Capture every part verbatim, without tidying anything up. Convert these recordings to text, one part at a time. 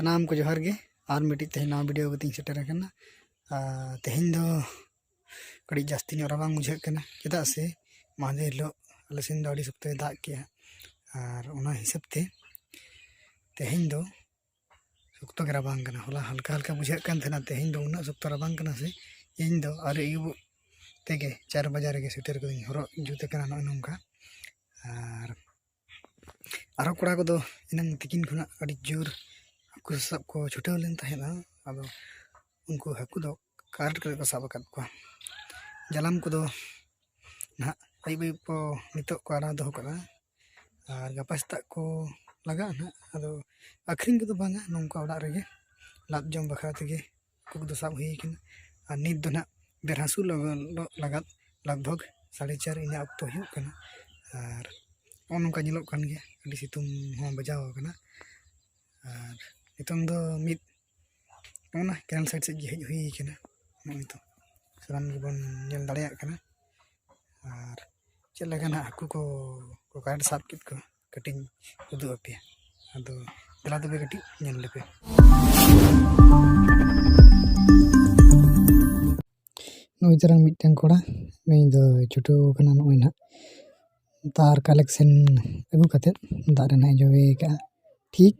ᱥᱟᱱᱟᱢ ᱠᱚ ᱡᱚᱦᱟᱨ ᱜᱮ᱾ ᱟᱨ ᱢᱤᱫᱴᱤᱡ ᱛᱮᱦᱮᱧ ᱱᱟᱣᱟ ᱵᱷᱤᱰᱤᱭᱳ ᱠᱟᱛᱮᱧ ᱥᱮᱴᱮᱨ ᱟᱠᱟᱱᱟ᱾ ᱟᱨ ᱛᱮᱦᱮᱧ ᱫᱚ ᱠᱟᱹᱴᱤᱡ ᱡᱟᱹᱥᱛᱤ ᱧᱚᱜ ᱨᱟᱵᱟᱝ ᱵᱩᱡᱷᱟᱹᱜ ᱠᱟᱱᱟ, ᱪᱮᱫᱟᱜ ᱥᱮ ᱢᱟᱦᱫᱮᱨ ᱦᱤᱞᱳᱜ ᱟᱞᱮ ᱥᱮᱱ ᱫᱚ ᱟᱹᱰᱤ ᱥᱚᱠᱛᱚᱭ ᱫᱟᱜ ᱠᱮᱜᱼᱟ᱾ ᱟᱨ ᱚᱱᱟ ᱦᱤᱥᱟᱹᱵ ᱛᱮ ᱛᱮᱦᱮᱧ ᱫᱚ ᱥᱚᱠᱛᱚ ᱜᱮ ᱨᱟᱵᱟᱝ ᱠᱟᱱᱟ᱾ ᱦᱚᱞᱟ ᱦᱟᱞᱠᱟ ᱦᱟᱞᱠᱟ ᱵᱩᱡᱷᱟᱹᱜ ᱠᱟᱱ ᱛᱟᱦᱮᱱᱟ, ᱛᱮᱦᱮᱧ ᱫᱚ ᱩᱱᱟᱹᱜ ᱥᱚᱠᱛᱚ ᱨᱟᱵᱟᱝ ᱠᱟᱱᱟ ᱥᱮ, ᱤᱧ ᱫᱚ ᱟᱹᱣᱨᱤ ᱟᱹᱭᱩᱵᱚᱜ ᱛᱮᱜᱮ ᱪᱟᱨ ᱵᱟᱡᱟ ᱨᱮᱜᱮ ᱥᱩᱭᱮᱴᱟᱨ ᱠᱚᱫᱚᱧ ᱦᱚᱨᱚᱜ ᱡᱩᱛ ᱟᱠᱟᱱᱟ ᱱᱚᱜᱼᱚᱭ ᱱᱚᱝᱠᱟ᱾ ᱟᱨ ᱟᱨᱦᱚᱸ ᱠᱚᱲᱟ ᱠᱚᱫᱚ ᱮᱱᱟᱝ ᱛᱤᱠᱤᱱ ᱠᱷᱚᱱᱟᱜ ᱟᱹᱰᱤ ᱡᱳᱨ ᱦᱟᱹᱠᱩ ᱥᱟᱵ ᱠᱚ ᱪᱷᱩᱴᱟᱹᱣ ᱞᱮᱱ ᱛᱟᱦᱮᱸᱫᱼᱟ᱾ ᱟᱫᱚ ᱩᱱᱠᱩ ᱦᱟᱹᱠᱩ ᱫᱚ ᱠᱟᱨᱮᱱᱴ ᱠᱟᱛᱮ ᱠᱚ ᱥᱟᱵ ᱟᱠᱟᱫ ᱠᱚᱣᱟ᱾ ᱡᱟᱞᱟᱢ ᱠᱚᱫᱚ ᱱᱟᱦᱟᱜ ᱟᱹᱭᱩᱵ ᱟᱹᱭᱩᱵ ᱠᱚ ᱱᱤᱛᱚᱜ ᱠᱚ ᱟᱲᱟᱜ ᱫᱚᱦᱚ ᱠᱟᱜᱼᱟ, ᱟᱨ ᱜᱟᱯᱟ ᱥᱮᱛᱟᱜ ᱠᱚ ᱞᱟᱜᱟᱜᱼᱟ ᱱᱟᱦᱟᱜ᱾ ᱟᱫᱚ ᱟᱹᱠᱷᱨᱤᱧ ᱠᱚᱫᱚ ᱵᱟᱝᱟ, ᱱᱚᱝᱠᱟ ᱚᱲᱟᱜ ᱨᱮᱜᱮ ᱞᱟᱫ ᱡᱚᱢ ᱵᱟᱠᱷᱨᱟ ᱛᱮᱜᱮ ᱦᱟᱹᱠᱩ ᱠᱚᱫᱚ ᱥᱟᱵ ᱦᱩᱭ ᱠᱟᱱᱟ᱾ ᱟᱨ ᱱᱤᱛ ᱫᱚ ᱱᱟᱦᱟᱜ ᱵᱮᱨᱦᱟᱥᱩ ᱞᱚᱜ-, ᱞᱚᱜ-, ᱞᱟᱜᱟᱫ ᱞᱟᱜᱽ ᱵᱷᱟᱜᱽ ᱥᱟᱲᱮ ᱪᱟᱨ ᱤᱱᱟᱹ ᱚᱠᱛᱚ ᱦᱩᱭᱩᱜ ᱠᱟᱱᱟ᱾ ᱟᱨ ᱱᱚᱜᱼᱚ ᱱᱚᱝᱠᱟ ᱧᱮᱞᱚᱜ ᱠᱟᱱ ᱜᱮᱭᱟ, ᱟᱹᱰᱤ ᱥᱤᱛᱩᱝ ᱦᱚᱸ ᱵᱟᱡᱟᱣ ᱟᱠᱟᱱᱟ᱾ ᱟᱨ ᱱᱤᱛᱚᱝ ᱫᱚ ᱢᱤᱫ ᱚᱱᱟ ᱠᱮᱱᱮᱞ ᱥᱟᱭᱤᱰ ᱥᱮᱫ ᱜᱮ ᱦᱮᱡ ᱦᱩᱭ ᱠᱟᱱᱟ᱾ ᱱᱚᱜᱼᱚᱭ ᱛᱚ ᱥᱟᱱᱟᱢ ᱜᱮᱵᱚᱱ ᱧᱮᱞ ᱫᱟᱲᱮᱭᱟᱜ ᱠᱟᱱᱟ᱾ ᱟᱨ ᱪᱮᱫ ᱞᱮᱠᱟ ᱱᱟᱦᱟᱜ ᱦᱟᱹᱠᱩ ᱠᱚ, ᱠᱚ ᱠᱟᱨᱮᱱᱴ ᱥᱟᱵ ᱠᱮᱫ ᱠᱚ, ᱠᱟᱹᱴᱤᱡ ᱤᱧ ᱩᱫᱩᱜ ᱟᱯᱮᱭᱟ᱾ ᱟᱫᱚ ᱫᱮᱞᱟ ᱛᱚᱵᱮ ᱠᱟᱹᱴᱤᱡ ᱧᱮᱞ ᱞᱮᱯᱮ᱾ ᱱᱩᱭ ᱛᱟᱨᱟᱝ ᱢᱤᱫᱴᱟᱝ ᱠᱚᱲᱟ, ᱱᱩᱭ ᱫᱚ ᱪᱷᱩᱴᱟᱹᱣ ᱠᱟᱱᱟ ᱱᱚᱜᱼᱚᱭ ᱱᱟᱦᱟᱜ ᱛᱟᱨ ᱠᱟᱞᱮᱠᱥᱮᱱ ᱟᱹᱜᱩ ᱠᱟᱛᱮᱫ ᱫᱟᱜ ᱨᱮ ᱱᱟᱦᱟᱜ ᱡᱚᱵᱮ ᱠᱟᱜᱼᱟ᱾ ᱴᱷᱤᱠ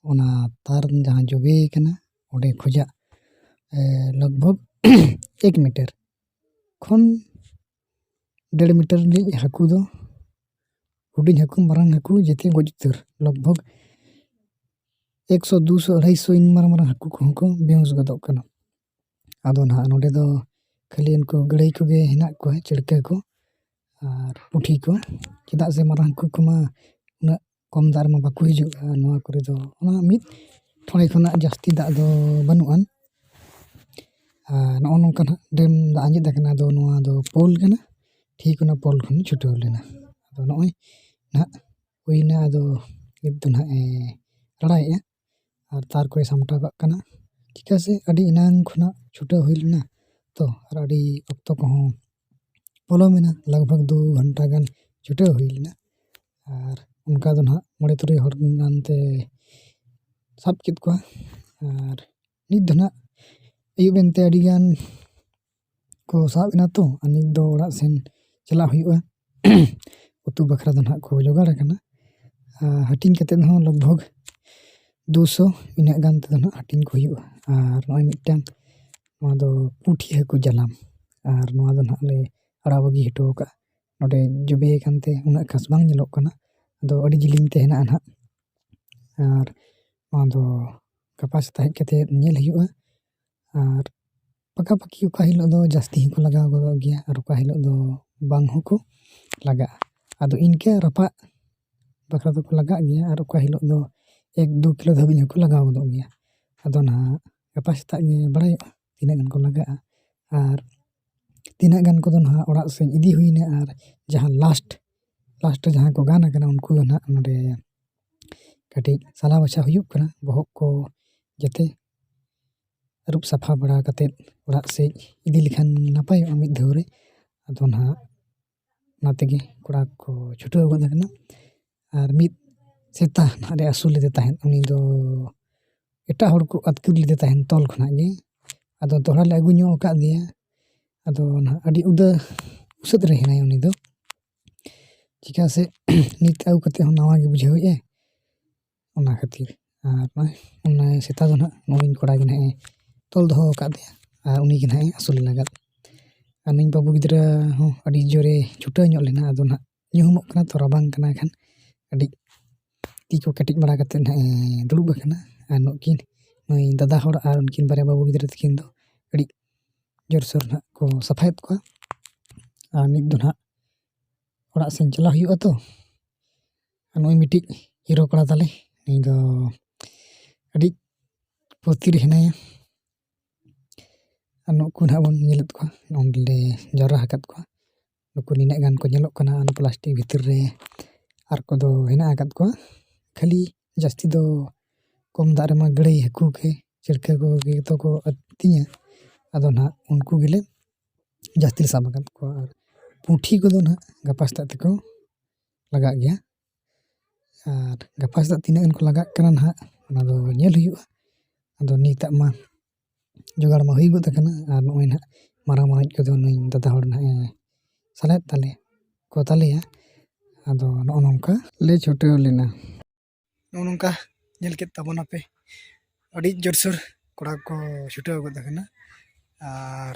ᱚᱱᱟ ᱛᱟᱨ ᱡᱟᱦᱟᱸ ᱡᱚᱵᱮ ᱠᱟᱱᱟ, ᱚᱸᱰᱮ ᱠᱷᱚᱡᱟᱜ, ᱮ, ᱞᱟᱜᱽ ᱵᱷᱟᱜᱽ ᱮᱠ ᱢᱤᱴᱟᱨ ᱠᱷᱚᱱ ᱰᱮᱲ ᱢᱤᱴᱟᱨ ᱨᱤᱱᱤᱡ ᱦᱟᱹᱠᱩ ᱫᱚ, ᱦᱩᱰᱤᱧ ᱦᱟᱹᱠᱩ, ᱢᱟᱨᱟᱝ ᱦᱟᱹᱠᱩ, ᱡᱮᱛᱮ ᱜᱚᱡ ᱩᱛᱟᱹᱨ᱾ ᱞᱟᱜᱽ ᱵᱷᱟᱜᱽ ᱮᱠᱥᱚ, ᱫᱩᱥᱚ, ᱟᱲᱟᱭᱥᱚ ᱤᱱ ᱢᱟᱨᱟᱝ ᱢᱟᱨᱟᱝ ᱦᱟᱹᱠᱩ ᱠᱚᱦᱚᱸ ᱠᱚ ᱵᱮᱦᱩᱸᱥ ᱜᱚᱫᱚᱜ ᱠᱟᱱᱟ᱾ ᱟᱫᱚ ᱱᱟᱦᱟᱜ ᱱᱚᱰᱮ ᱫᱚ ᱠᱷᱟᱹᱞᱤ ᱩᱱᱠᱩ ᱜᱟᱹᱲᱟᱹᱭ ᱠᱚᱜᱮ ᱦᱮᱱᱟᱜ ᱠᱚᱣᱟ, ᱪᱟᱹᱲᱠᱟᱹ ᱠᱚ ᱟᱨ ᱯᱩᱴᱷᱤ ᱠᱚ, ᱪᱮᱫᱟᱜ ᱥᱮ ᱢᱟᱨᱟᱝ ᱦᱟᱹᱠᱩ ᱠᱚᱢᱟ ᱩᱱᱟᱹᱜ ᱠᱚᱢ ᱫᱟᱜ ᱨᱮᱢᱟ ᱵᱟᱠᱚ ᱦᱤᱡᱩᱜᱼᱟ᱾ ᱱᱚᱣᱟ ᱠᱚᱨᱮ ᱫᱚ ᱚᱱᱟ ᱢᱤᱫ ᱴᱷᱚᱲᱮ ᱠᱷᱚᱱᱟᱜ ᱡᱟᱹᱥᱛᱤ ᱫᱟᱜ ᱫᱚ ᱵᱟᱹᱱᱩᱜ ᱟᱱ᱾ ᱟᱨ ᱱᱚᱜᱼᱚ ᱱᱚᱝᱠᱟ ᱱᱟᱦᱟᱜ ᱰᱮᱢ ᱫᱟᱜ ᱟᱸᱡᱮᱫ ᱟᱠᱟᱱᱟ᱾ ᱟᱫᱚ ᱱᱚᱣᱟ ᱫᱚ ᱯᱳᱞ ᱠᱟᱱᱟ, ᱴᱷᱤᱠ ᱚᱱᱟ ᱯᱳᱞ ᱠᱷᱚᱱ ᱪᱷᱩᱴᱟᱹᱣ ᱞᱮᱱᱟ᱾ ᱟᱫᱚ ᱱᱚᱜᱼᱚᱭ ᱱᱟᱦᱟᱜ ᱦᱩᱭᱱᱟ᱾ ᱟᱫᱚ ᱱᱤᱛ ᱫᱚ ᱱᱟᱦᱟᱜ ᱮ ᱨᱟᱲᱟᱭᱮᱫᱼᱟ ᱟᱨ ᱛᱟᱨ ᱠᱚᱭ ᱥᱟᱢᱴᱟᱣ ᱠᱟᱜ ᱠᱟᱱᱟ᱾ ᱪᱮᱫᱟᱜ ᱥᱮ ᱟᱹᱰᱤ ᱮᱱᱟᱝ ᱠᱷᱚᱱᱟᱜ ᱪᱷᱩᱴᱟᱹᱣ ᱦᱩᱭ ᱞᱮᱱᱟ ᱛᱚ, ᱟᱨ ᱟᱹᱰᱤ ᱚᱠᱛᱚ ᱠᱚᱦᱚᱸ ᱯᱚᱞᱚᱢᱮᱱᱟ, ᱞᱟᱜᱽ ᱵᱷᱟᱜᱽ ᱫᱩ ᱜᱷᱚᱱᱴᱟ ᱜᱟᱱ ᱪᱷᱩᱴᱟᱹᱣ ᱦᱩᱭ ᱞᱮᱱᱟ᱾ ᱟᱨ ᱚᱱᱠᱟ ᱫᱚ ᱱᱟᱦᱟᱜ ᱢᱚᱬᱮ ᱛᱩᱨᱩᱭ ᱦᱚᱲ ᱜᱟᱱ ᱛᱮ ᱥᱟᱵ ᱠᱮᱫ ᱠᱚᱣᱟ᱾ ᱟᱨ ᱱᱤᱛ ᱫᱚ ᱱᱟᱦᱟᱜ ᱟᱹᱭᱩᱵ ᱮᱱᱛᱮ ᱟᱹᱰᱤᱜᱟᱱ ᱠᱚ ᱥᱟᱵ ᱮᱱᱟ ᱛᱚ, ᱟᱨ ᱱᱤᱛ ᱫᱚ ᱚᱲᱟᱜ ᱥᱮᱱ ᱪᱟᱞᱟᱜ ᱦᱩᱭᱩᱜᱼᱟ᱾ ᱩᱛᱩ ᱵᱟᱠᱷᱨᱟ ᱫᱚ ᱱᱟᱦᱟᱜ ᱠᱚ ᱡᱚᱜᱟᱲ ᱟᱠᱟᱱᱟ᱾ ᱟᱨ ᱦᱟᱹᱴᱤᱧ ᱠᱟᱛᱮᱫ ᱦᱚᱸ ᱞᱚᱜᱽ ᱵᱷᱚᱜᱽ ᱫᱩᱥᱚ ᱤᱱᱟᱹᱜ ᱜᱟᱱ ᱛᱮᱫᱚ ᱱᱟᱦᱟᱜ ᱦᱟᱹᱴᱤᱧ ᱠᱚ ᱦᱩᱭᱩᱜᱼᱟ᱾ ᱟᱨ ᱱᱚᱜᱼᱚᱭ ᱢᱤᱫᱴᱟᱝ, ᱱᱚᱣᱟ ᱫᱚ ᱯᱩᱴᱷᱤ ᱦᱟᱹᱠᱩ ᱡᱟᱞᱟᱢ, ᱟᱨ ᱱᱚᱣᱟ ᱫᱚ ᱱᱟᱦᱟᱜ ᱞᱮ ᱟᱲᱟᱜ ᱵᱟᱹᱜᱤ ᱦᱚᱴᱚ ᱟᱠᱟᱫᱼᱟ᱾ ᱱᱚᱰᱮ ᱡᱚᱵᱮ ᱟᱠᱟᱱ ᱛᱮ ᱩᱱᱟᱹᱜ ᱠᱷᱟᱥ ᱵᱟᱝ ᱧᱮᱞᱚᱜ ᱠᱟᱱᱟ, ᱟᱫᱚ ᱟᱹᱰᱤ ᱡᱤᱞᱤᱧ ᱛᱮ ᱦᱮᱱᱟᱜᱼᱟ ᱱᱟᱦᱟᱜ᱾ ᱟᱨ ᱱᱚᱣᱟ ᱫᱚ ᱜᱟᱯᱟ ᱥᱮᱛᱟᱜ ᱦᱮᱡ ᱠᱟᱛᱮᱫ ᱧᱮᱞ ᱦᱩᱭᱩᱜᱼᱟ᱾ ᱟᱨ ᱯᱟᱠᱟᱯᱟᱠᱤ ᱚᱠᱟ ᱦᱤᱞᱳᱜ ᱫᱚ ᱡᱟᱹᱥᱛᱤ ᱦᱚᱸᱠᱚ ᱞᱟᱜᱟᱣ ᱜᱚᱫᱚᱜ ᱜᱮᱭᱟ, ᱟᱨ ᱚᱠᱟ ᱦᱤᱞᱳᱜ ᱫᱚ ᱵᱟᱝ ᱦᱚᱸᱠᱚ ᱞᱟᱜᱟᱜᱼᱟ᱾ ᱟᱫᱚ ᱤᱱᱠᱟᱹ ᱨᱟᱯᱟᱜ ᱵᱟᱠᱷᱨᱟ ᱫᱚᱠᱚ ᱞᱟᱜᱟᱜ ᱜᱮᱭᱟ, ᱟᱨ ᱚᱠᱟ ᱦᱤᱞᱳᱜ ᱫᱚ ᱮᱠ ᱫᱩ ᱠᱤᱞᱳ ᱫᱷᱟᱹᱵᱤᱡ ᱦᱚᱸᱠᱚ ᱞᱟᱜᱟᱣ ᱜᱚᱫᱚᱜ ᱜᱮᱭᱟ᱾ ᱟᱫᱚ ᱱᱟᱦᱟᱜ ᱜᱟᱯᱟ ᱥᱮᱛᱟᱜ ᱜᱮ ᱵᱟᱲᱟᱭᱚᱜᱼᱟ ᱛᱤᱱᱟᱹᱜ ᱜᱟᱱ ᱠᱚ ᱞᱟᱜᱟᱜᱼᱟ᱾ ᱟᱨ ᱛᱤᱱᱟᱹᱜ ᱜᱟᱱ ᱠᱚᱫᱚ ᱱᱟᱦᱟᱜ ᱚᱲᱟᱜ ᱥᱮᱫ ᱤᱫᱤ ᱦᱩᱭᱱᱟ, ᱟᱨ ᱡᱟᱦᱟᱸ ᱞᱟᱥᱴ, ᱞᱟᱥᱴ ᱨᱮ ᱡᱟᱦᱟᱸ ᱠᱚ ᱜᱟᱱ ᱟᱠᱟᱱᱟ, ᱩᱱᱠᱩ ᱫᱚ ᱱᱟᱦᱟᱜ ᱱᱚᱰᱮ ᱠᱟᱹᱴᱤᱡ ᱥᱟᱞᱟ ᱵᱟᱪᱷᱟ ᱦᱩᱭᱩᱜ ᱠᱟᱱᱟ, ᱵᱚᱦᱚᱜ ᱠᱚ ᱡᱟᱛᱮ ᱟᱹᱨᱩᱵ ᱥᱟᱯᱷᱟ ᱵᱟᱲᱟ ᱠᱟᱛᱮᱫ ᱚᱲᱟᱜ ᱥᱮᱫ ᱤᱫᱤ ᱞᱮᱠᱷᱟᱱ ᱱᱟᱯᱟᱭᱚᱜᱼᱟ ᱢᱤᱫ ᱫᱷᱟᱣ ᱨᱮ᱾ ᱟᱫᱚ ᱱᱟᱦᱟᱜ ᱚᱱᱟ ᱛᱮᱜᱮ ᱠᱚᱲᱟ ᱠᱚ ᱪᱷᱩᱴᱟᱹᱣ ᱜᱚᱫ ᱟᱠᱟᱱᱟ᱾ ᱟᱨ ᱢᱤᱫ ᱥᱮᱛᱟ ᱱᱟᱦᱟᱜ ᱞᱮ ᱟᱹᱥᱩᱞ ᱞᱮᱫᱮ ᱛᱟᱦᱮᱸᱫ, ᱩᱱᱤ ᱫᱚ ᱮᱴᱟᱜ ᱦᱚᱲ ᱠᱚ ᱟᱹᱛᱠᱤᱨ ᱞᱮᱫᱮ ᱛᱟᱦᱮᱸᱫ ᱛᱚᱞ ᱠᱷᱚᱱᱟᱜ ᱜᱮ᱾ ᱟᱫᱚ ᱫᱚᱦᱲᱟ ᱞᱮ ᱟᱹᱜᱩ ᱧᱚᱜ ᱟᱠᱟᱫ ᱫᱮᱭᱟ᱾ ᱟᱫᱚ ᱱᱟᱦᱟᱜ ᱟᱹᱰᱤ ᱩᱫᱟᱹ ᱩᱥᱟᱹᱫ ᱨᱮ ᱦᱮᱱᱟᱭᱟ ᱩᱱᱤ ᱫᱚ, ᱪᱮᱫᱟᱜ ᱥᱮ ᱱᱤᱛ ᱟᱹᱜᱩ ᱠᱟᱛᱮᱫ ᱦᱚᱸ ᱱᱟᱣᱟ ᱜᱮ ᱵᱩᱡᱷᱟᱹᱣᱮᱫᱼᱟᱭ, ᱚᱱᱟ ᱠᱷᱟᱹᱛᱤᱨ᱾ ᱟᱨ ᱱᱚᱜᱼᱚᱭ ᱚᱱᱟ ᱥᱮᱛᱟ ᱫᱚ ᱱᱟᱦᱟᱜ ᱱᱚᱜᱼᱚᱭ ᱠᱚᱲᱟ ᱜᱮ ᱱᱟᱦᱟᱜ ᱮ ᱛᱚᱞ ᱫᱚᱦᱚ ᱟᱠᱟᱫ ᱫᱮᱭᱟ, ᱟᱨ ᱩᱱᱤ ᱜᱮ ᱱᱟᱦᱟᱜ ᱮ ᱟᱹᱥᱩᱞ ᱞᱟᱜᱟᱫ᱾ ᱟᱨ ᱱᱩᱭ ᱵᱟᱹᱵᱩ ᱜᱤᱫᱽᱨᱟᱹ ᱦᱚᱸ ᱟᱹᱰᱤ ᱡᱳᱨᱮ ᱪᱷᱩᱴᱟᱹᱣ ᱧᱚᱜ ᱞᱮᱱᱟ᱾ ᱟᱫᱚ ᱱᱟᱦᱟᱜ ᱧᱩᱦᱩᱢᱚᱜ ᱠᱟᱱᱟ ᱛᱚ, ᱨᱟᱵᱟᱝ ᱠᱟᱱᱟ, ᱠᱷᱟᱱ ᱟᱹᱰᱤ ᱛᱤ ᱠᱚ ᱠᱮᱴᱮᱡ ᱵᱟᱲᱟ ᱠᱟᱛᱮᱫ ᱱᱟᱦᱟᱜ ᱮ ᱫᱩᱲᱩᱵ ᱟᱠᱟᱱᱟ᱾ ᱟᱨ ᱱᱩᱠᱤᱱ, ᱱᱩᱭ ᱫᱟᱫᱟ ᱦᱚᱲ ᱟᱨ ᱩᱱᱠᱤᱱ ᱵᱟᱨᱭᱟ ᱵᱟᱹᱵᱩ ᱜᱤᱫᱽᱨᱟᱹ ᱛᱟᱹᱠᱤᱱ ᱫᱚ ᱟᱹᱰᱤ ᱡᱳᱨᱥᱳᱨ ᱱᱟᱦᱟᱜ ᱠᱚ ᱥᱟᱯᱷᱟᱭᱮᱫ ᱠᱚᱣᱟ᱾ ᱟᱨ ᱱᱤᱛ ᱫᱚ ᱱᱟᱦᱟᱜ ᱚᱲᱟᱜ ᱥᱮᱱ ᱪᱟᱞᱟᱜ ᱦᱩᱭᱩᱜᱼᱟ ᱛᱚ᱾ ᱟᱨ ᱱᱩᱭ ᱢᱤᱫᱴᱤᱡ ᱦᱤᱨᱳ ᱠᱚᱲᱟ ᱛᱟᱞᱮ, ᱱᱩᱭ ᱫᱚ ᱟᱹᱰᱤ ᱯᱷᱩᱨᱛᱤ ᱨᱮ ᱦᱮᱱᱟᱭᱟ᱾ ᱟᱨ ᱱᱩᱠᱩ ᱱᱟᱦᱟᱜ ᱵᱚᱱ ᱧᱮᱞᱮᱫ ᱠᱚᱣᱟ, ᱱᱚᱸᱰᱮ ᱞᱮ ᱡᱟᱣᱨᱟ ᱟᱠᱟᱫ ᱠᱚᱣᱟ᱾ ᱱᱩᱠᱩ ᱱᱤᱱᱟᱹᱜ ᱜᱟᱱ ᱠᱚ ᱧᱮᱞᱚᱜ ᱠᱟᱱᱟ ᱚᱱᱟ ᱯᱞᱟᱥᱴᱤᱠ ᱵᱷᱤᱛᱤᱨ ᱨᱮ᱾ ᱟᱨ ᱠᱚᱫᱚ ᱦᱮᱱᱟᱜ ᱟᱠᱟᱫ ᱠᱚᱣᱟ, ᱠᱷᱟᱹᱞᱤ ᱡᱟᱹᱥᱛᱤ ᱫᱚ ᱠᱚᱢ ᱫᱟᱜ ᱨᱮᱢᱟ ᱜᱟᱹᱲᱟᱹᱭ ᱦᱟᱹᱠᱩ ᱜᱮ, ᱪᱟᱹᱲᱠᱟᱹ ᱠᱚᱜᱮ ᱡᱚᱛᱚ ᱠᱚ ᱟᱹᱛᱤᱧᱟ᱾ ᱟᱫᱚ ᱱᱟᱦᱟᱜ ᱩᱱᱠᱩ ᱜᱮᱞᱮ ᱡᱟᱹᱥᱛᱤ ᱞᱮ ᱥᱟᱵ ᱟᱠᱟᱫ ᱠᱚᱣᱟ᱾ ᱟᱨ ᱯᱩᱸᱴᱷᱤ ᱠᱚᱫᱚ ᱱᱟᱦᱟᱜ ᱜᱟᱯᱟ ᱥᱮᱛᱟᱜ ᱛᱮᱠᱚ ᱞᱟᱜᱟᱜ ᱜᱮᱭᱟ᱾ ᱟᱨ ᱜᱟᱯᱟ ᱥᱮᱛᱟᱜ ᱛᱤᱱᱟᱹᱜ ᱜᱟᱱ ᱠᱚ ᱞᱟᱜᱟᱜ ᱠᱟᱱᱟ ᱱᱟᱦᱟᱜ, ᱚᱱᱟ ᱫᱚ ᱧᱮᱞ ᱦᱩᱭᱩᱜᱼᱟ᱾ ᱟᱫᱚ ᱱᱤᱛᱟᱜ ᱢᱟ ᱡᱚᱜᱟᱲ ᱢᱟ ᱦᱩᱭ ᱜᱚᱫ ᱟᱠᱟᱱᱟ, ᱟᱨ ᱱᱚᱜᱼᱚᱭ ᱱᱟᱦᱟᱜ ᱢᱟᱨᱟᱝ ᱢᱟᱨᱟᱝ ᱠᱚᱫᱚ ᱱᱩᱭ ᱫᱟᱫᱟ ᱦᱚᱲ ᱱᱟᱦᱟᱜ ᱮ ᱥᱟᱞᱟᱭᱮᱫ ᱛᱟᱞᱮ ᱠᱚ ᱛᱟᱞᱮᱭᱟ᱾ ᱟᱫᱚ ᱱᱚᱜᱼᱚ ᱱᱚᱝᱠᱟ ᱞᱮ ᱪᱷᱩᱴᱟᱹᱣ ᱞᱮᱱᱟ᱾ ᱱᱚᱜᱼᱚ ᱱᱚᱝᱠᱟ ᱧᱮᱞ ᱠᱮᱫ ᱛᱟᱵᱚᱱᱟᱯᱮ, ᱟᱹᱰᱤ ᱡᱳᱨᱥᱳᱨ ᱠᱚᱲᱟ ᱠᱚ ᱪᱷᱩᱴᱟᱹᱣ ᱜᱚᱫ ᱟᱠᱟᱱᱟ᱾ ᱟᱨ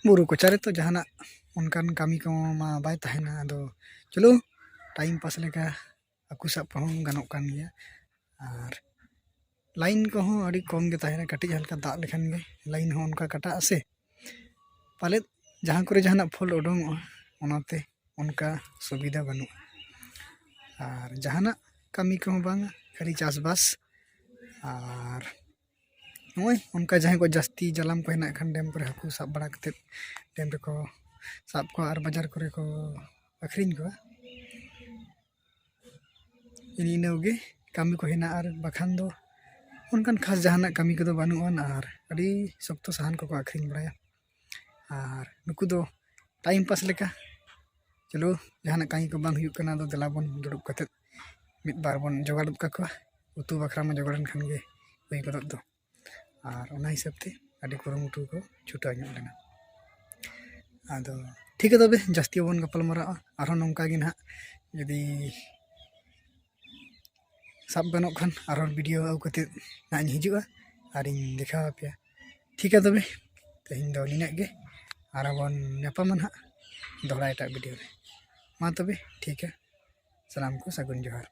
ᱵᱩᱨᱩ ᱠᱚᱪᱟ ᱨᱮᱛᱚ ᱡᱟᱦᱟᱱᱟᱜ ᱚᱱᱠᱟᱱ ᱠᱟᱹᱢᱤ ᱠᱚᱢᱟ ᱵᱟᱭ ᱛᱟᱦᱮᱱᱟ᱾ ᱟᱫᱚ ᱪᱚᱞᱚ, ᱴᱟᱭᱤᱢ ᱯᱟᱥ ᱞᱮᱠᱟ ᱦᱟᱹᱠᱩ ᱥᱟᱵ ᱠᱚᱦᱚᱸ ᱜᱟᱱᱚᱜ ᱠᱟᱱ ᱜᱮᱭᱟ᱾ ᱟᱨ ᱞᱟᱭᱤᱱ ᱠᱚᱦᱚᱸ ᱟᱹᱰᱤ ᱠᱚᱢ ᱜᱮ ᱛᱟᱦᱮᱱᱟ, ᱠᱟᱹᱴᱤᱡ ᱦᱟᱞᱠᱟ ᱫᱟᱜ ᱞᱮᱠᱷᱟᱱ ᱜᱮ ᱞᱟᱭᱤᱱ ᱦᱚᱸ ᱚᱱᱠᱟ ᱠᱟᱴᱟᱜᱼᱟ ᱥᱮ᱾ ᱯᱟᱞᱮᱫ ᱡᱟᱦᱟᱸ ᱠᱚᱨᱮ ᱡᱟᱦᱟᱱᱟᱜ ᱯᱷᱚᱞᱴ ᱩᱰᱩᱝᱚᱜᱼᱟ, ᱚᱱᱟᱛᱮ ᱚᱱᱠᱟ ᱥᱩᱵᱤᱫᱷᱟ ᱵᱟᱹᱱᱩᱜᱼᱟ᱾ ᱟᱨ ᱡᱟᱦᱟᱱᱟᱜ ᱠᱟᱹᱢᱤ ᱠᱚᱦᱚᱸ ᱵᱟᱝᱟ, ᱠᱷᱟᱹᱞᱤ ᱪᱟᱥᱵᱟᱥ᱾ ᱟᱨ ᱱᱚᱜᱼᱚᱭ ᱚᱱᱠᱟ ᱡᱟᱦᱟᱸᱭ ᱠᱚ ᱡᱟᱹᱥᱛᱤ ᱡᱟᱞᱟᱢ ᱠᱚ ᱦᱮᱱᱟᱜ ᱠᱷᱟᱱ, ᱰᱮᱢ ᱠᱚᱨᱮ ᱦᱟᱹᱠᱩ ᱥᱟᱵ ᱵᱟᱲᱟ ᱠᱟᱛᱮᱫ ᱰᱮᱢ ᱨᱮᱠᱚ ᱥᱟᱵ ᱠᱚᱣᱟ ᱟᱨ ᱵᱟᱡᱟᱨ ᱠᱚᱨᱮ ᱠᱚ ᱟᱹᱠᱷᱨᱤᱧ ᱠᱚᱣᱟ᱾ ᱤᱱᱟᱹ ᱤᱱᱟᱹ ᱜᱮ ᱠᱟᱹᱢᱤ ᱠᱚ ᱦᱮᱱᱟᱜᱼᱟ, ᱟᱨ ᱵᱟᱠᱷᱟᱱ ᱫᱚ ᱚᱱᱠᱟᱱ ᱠᱷᱟᱥ ᱡᱟᱦᱟᱱᱟᱜ ᱠᱟᱹᱢᱤ ᱠᱚᱫᱚ ᱵᱟᱹᱱᱩᱜ ᱟᱱ᱾ ᱟᱨ ᱟᱹᱰᱤ ᱥᱚᱠᱛᱚ ᱥᱟᱦᱟᱱ ᱠᱚᱠᱚ ᱟᱹᱠᱷᱨᱤᱧ ᱵᱟᱲᱟᱭᱟ᱾ ᱟᱨ ᱱᱩᱠᱩ ᱫᱚ ᱴᱟᱭᱤᱢ ᱯᱟᱥ ᱞᱮᱠᱟ, ᱪᱚᱞᱚ, ᱡᱟᱦᱟᱱᱟᱜ ᱠᱟᱹᱢᱤ ᱠᱚ ᱵᱟᱝ ᱦᱩᱭᱩᱜ ᱠᱟᱱᱟ, ᱟᱫᱚ ᱫᱮᱞᱟ ᱵᱚᱱ ᱫᱩᱲᱩᱵ ᱠᱟᱛᱮᱫ ᱢᱤᱫ ᱵᱟᱨ ᱵᱚᱱ ᱡᱚᱜᱟᱲ ᱜᱚᱫ ᱠᱟᱠᱚᱣᱟ᱾ ᱩᱛᱩ ᱵᱟᱠᱷᱨᱟ ᱢᱟ ᱡᱚᱜᱟᱲ ᱮᱱ ᱠᱷᱟᱱ ᱜᱮ ᱦᱩᱭ ᱜᱚᱫᱚᱜ ᱫᱚ᱾ ᱟᱨ ᱚᱱᱟ ᱦᱤᱥᱟᱹᱵ ᱛᱮ ᱟᱹᱰᱤ ᱠᱩᱨᱩᱢᱩᱴᱩ ᱠᱚ ᱪᱷᱩᱴᱟᱹᱣ ᱧᱚᱜ ᱞᱮᱱᱟ᱾ ᱟᱫᱚ ᱴᱷᱤᱠ ᱜᱮᱭᱟ ᱛᱚᱵᱮ, ᱡᱟᱹᱥᱛᱤ ᱵᱟᱵᱚᱱ ᱜᱟᱯᱟᱞ ᱢᱟᱨᱟᱜᱼᱟ᱾ ᱟᱨᱦᱚᱸ ᱱᱚᱝᱠᱟ ᱜᱮ ᱱᱟᱦᱟᱜ ᱡᱩᱫᱤ ᱥᱟᱵ ᱜᱟᱱᱚᱜ ᱠᱷᱟᱱ ᱟᱨᱦᱚᱸ ᱵᱷᱤᱰᱤᱭᱳ ᱟᱹᱜᱩ ᱠᱟᱛᱮᱫ ᱱᱟᱦᱟᱜ ᱤᱧ ᱦᱤᱡᱩᱜᱼᱟ ᱟᱨᱤᱧ ᱫᱮᱠᱷᱟᱣ ᱟᱯᱮᱭᱟ᱾ ᱴᱷᱤᱠ ᱜᱮᱭᱟ ᱛᱚᱵᱮ, ᱛᱮᱦᱮᱧ ᱫᱚ ᱱᱤᱱᱟᱹᱜ ᱜᱮ᱾ ᱟᱨᱦᱚᱸ ᱵᱚᱱ ᱧᱟᱯᱟᱢᱟ ᱱᱟᱦᱟᱜ ᱫᱚᱦᱲᱟ ᱮᱴᱟᱜ ᱵᱷᱤᱰᱤᱭᱳ ᱨᱮ᱾ ᱢᱟ ᱛᱚᱵᱮ ᱴᱷᱤᱠ ᱜᱮᱭᱟ, ᱥᱟᱱᱟᱢ ᱠᱚ ᱥᱟᱹᱜᱩᱱ ᱡᱚᱦᱟᱨ᱾